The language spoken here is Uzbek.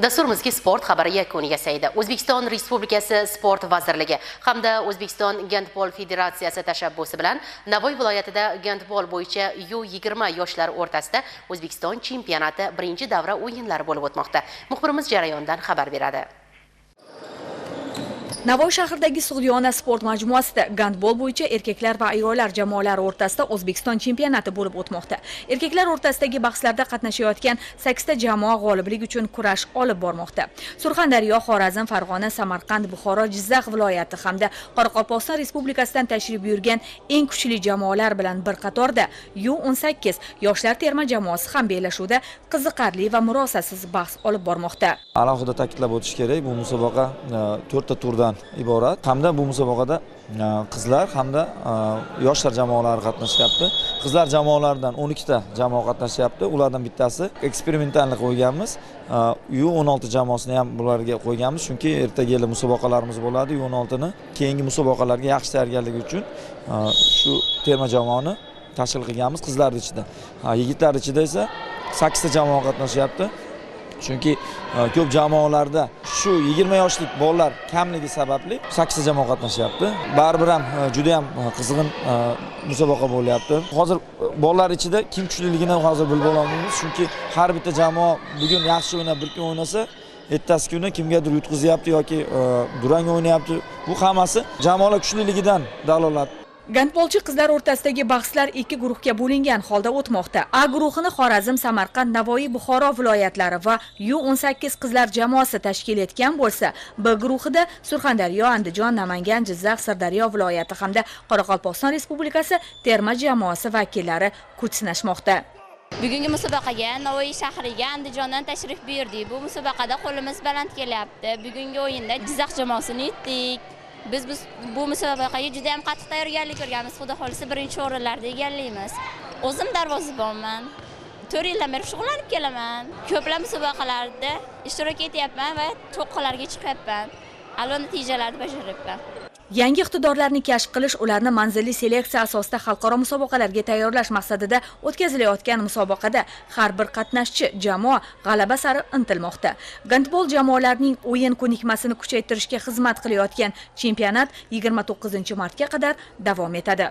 Dasturimizga sport xabari yakun yasaydi. O'zbekiston Respublikasi Sport vazirligi hamda O'zbekiston Gandbol Federatsiyasi tashabbusi bilan Navoiy viloyatida gandbol bo'yicha U20 yoshlar o'rtasida O'zbekiston chempionati birinchi davra o'yinlari bo'lib o'tmoqda. Muxbirimiz jarayondan xabar beradi. Navoiy shahridagi Sug'diyona sport majmuasida gandbol bo'yicha erkaklar va ayollar jamoalari o'rtasida O'zbekiston chempionati bo'lib o'tmoqda. Erkaklar o'rtasidagi bahslarda qatnashayotgan 8 ta jamoa g'oliblik uchun kurash olib bormoqda. Surxondaryo, Xorazm, Farg'ona, Samarqand, Buxoro, Jizzax viloyati hamda Qoraqalpog'iston Respublikasidan tashrif buyurgan eng kuchli jamoalar bilan bir qatorda U18 yoshlar terma jamoasi ham bellashuvda qiziqarli va murosasiz bahs olib bormoqda. Alohida ta'kidlab o'tish kerak, bu musobaqa 4 ta turdan iborat. Hamda bu musobaqada qizlar hamda yoshlar jamoalari qatnashyapti. Qizlar jamoalaridan 12 ta jamoa qatnashyapti. Ulardan bittasi eksperimentalni qo'yganmiz. U16 jamoasini ham bularga qo'yganmiz, chunki ertaga yili musobaqalarimiz bo'ladi. U16 ni keyingi musobaqalarga yaxshi tayyorgarligi uchun shu terma jamoani tashkil qilganmiz qizlar ichida. Yigitlar ichida esa 8 ta jamoa qatnashyapti. Chunki ko'p jamoalarda shu 20 yoshlik bolalar kamligi sababli 8 ta jamoa qatnashyapti. Baribir ham juda ham qizg'in musobaqa bo'lyapti. Hozir bolalar ichida kim kuchliligini hozir bilib olamiz, chunki har bitta jamoa bugun yaxshi o'ynab bir kun o'ynasa, ertasi kuni kimgadir yutqazyapti yoki durang o'ynayapti. Bu hammasi jamoalar kuchliligidan dalolat. Gandbolchi qizlar o'rtasidagi bahslar 2 guruhga bo'lingan holda o'tmoqda. A guruhini Xorazm, Samarqand, Navoiy, Buxoro viloyatlari va U18 qizlar jamoasi tashkil etgan bo'lsa, B guruhida Surxondaryo, Andijon, Namangan, Jizzax, Sirdaryo viloyati hamda Qoraqalpog'iston Respublikasi terma jamoasi vakillari kuch sinashmoqda. Bugungi musobaqaga Navoiy shahriga Andijondan tashrif buyurdik. Bu musobaqada qo'limiz baland kelyapti. Bugungi o'yinda Jizzax jamoasini yutdik. Biz bu musobaqaga juda ham qattiq tayyorgarlik ko'rganmiz. Xudo xolisa birinchi o'rinlarni egallaymiz. O'zim darvozabonman. 4 yildan beri shug'ullanib kelaman. Ko'plab musobaqalarda ishtirok etyapman va cho'qqilarga chiqyapman. A'lo natijalarni bajaryapman. Yangi iqtidorlarni kashf qilish, ularni manzilli seleksiya asosida xalqaro musobaqalarga tayyorlash maqsadida o'tkazilayotgan musobaqada har bir qatnashchi jamoa g'alaba sari intilmoqda. Gandbol jamoalarining o'yin ko'nikmasini kuchaytirishga xizmat qilayotgan chempionat 29-martga qadar davom etadi.